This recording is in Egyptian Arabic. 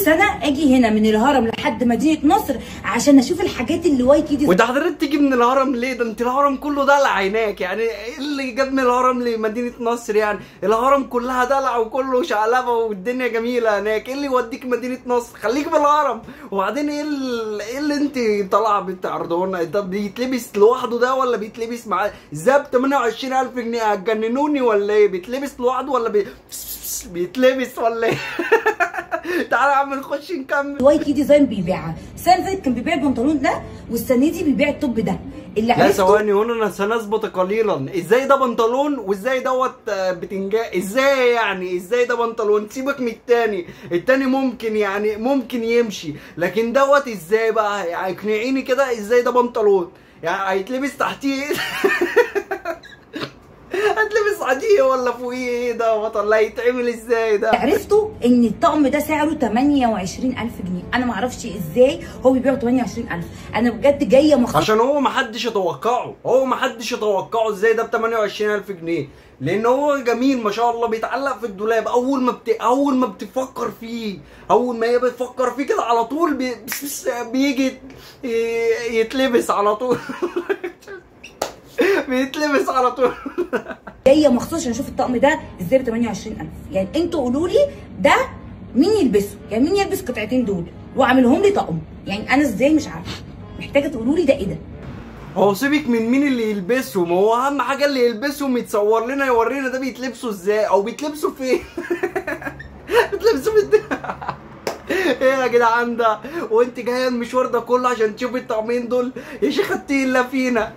سنة اجي هنا من الهرم لحد مدينة نصر عشان اشوف الحاجات اللي واي كي دي. وانت حضرتك تيجي من الهرم ليه؟ ده انت الهرم كله دلع هناك، يعني ايه اللي جاب من الهرم لمدينة نصر؟ يعني الهرم كلها دلع وكله شعلبه والدنيا جميلة هناك، ايه اللي يوديك مدينة نصر؟ خليك بالهرم. وبعدين ايه اللي انت طالعه بتعرضه لنا ده؟ بيتلبس لوحده ده ولا بيتلبس مع ازاي؟ ب 28000 جنيه هتجننوني ولا ايه؟ بيتلبس لوحده ولا بيتلبس ولا ايه؟ تعالى يا عم نخش نكمل. واي كي ديزاين بيبيعها السنة اللي فاتت كان بيبيع البنطلون ده، والسنة دي بيبيع ال top ده اللي لا ثواني هنا انا سنثبت قليلا. ازاي ده بنطلون وازاي دوت بتنجان؟ ازاي يعني؟ ازاي ده بنطلون؟ سيبك من التاني، التاني ممكن يعني ممكن يمشي، لكن دوت ازاي بقى؟ يعني اقنعيني كده ازاي ده بنطلون؟ يعني هيتلبس تحتيه هتلبس عادية ولا فوقيه؟ ايه ده ولا هيتعمل ازاي ده؟ عرفتوا ان الطقم ده سعره 28000 جنيه، انا ما اعرفش ازاي هو بيبيعه 28000. انا بجد جاية مخصوص عشان هو ما حدش يتوقعه، هو ما حدش يتوقعه ازاي ده ب 28000 جنيه، لان هو جميل ما شاء الله، بيتعلق في الدولاب. اول ما بتفكر فيه، اول ما هي بتفكر فيه كده على طول بيجي يتلبس على طول بيتلبس على طول. جاية مخصوص عشان اشوف الطقم ده ازاي ب 28000. يعني انتوا قولوا لي ده مين يلبسه؟ يعني مين يلبس قطعتين دول واعملهم لي طقم؟ يعني انا ازاي مش عارفه، محتاجه تقولوا لي ده ايه ده. هو سيبك من مين اللي يلبسه، ما هو اهم حاجة اللي يلبسهم يتصور لنا يورينا ده بيتلبسوا ازاي او بيتلبسوا فين. بيتلبسوا فين؟ ايه يا جدعان ده؟ وانت جاية المشوار ده كله عشان تشوفي الطقمين دول يا شيخه؟ الا فينا.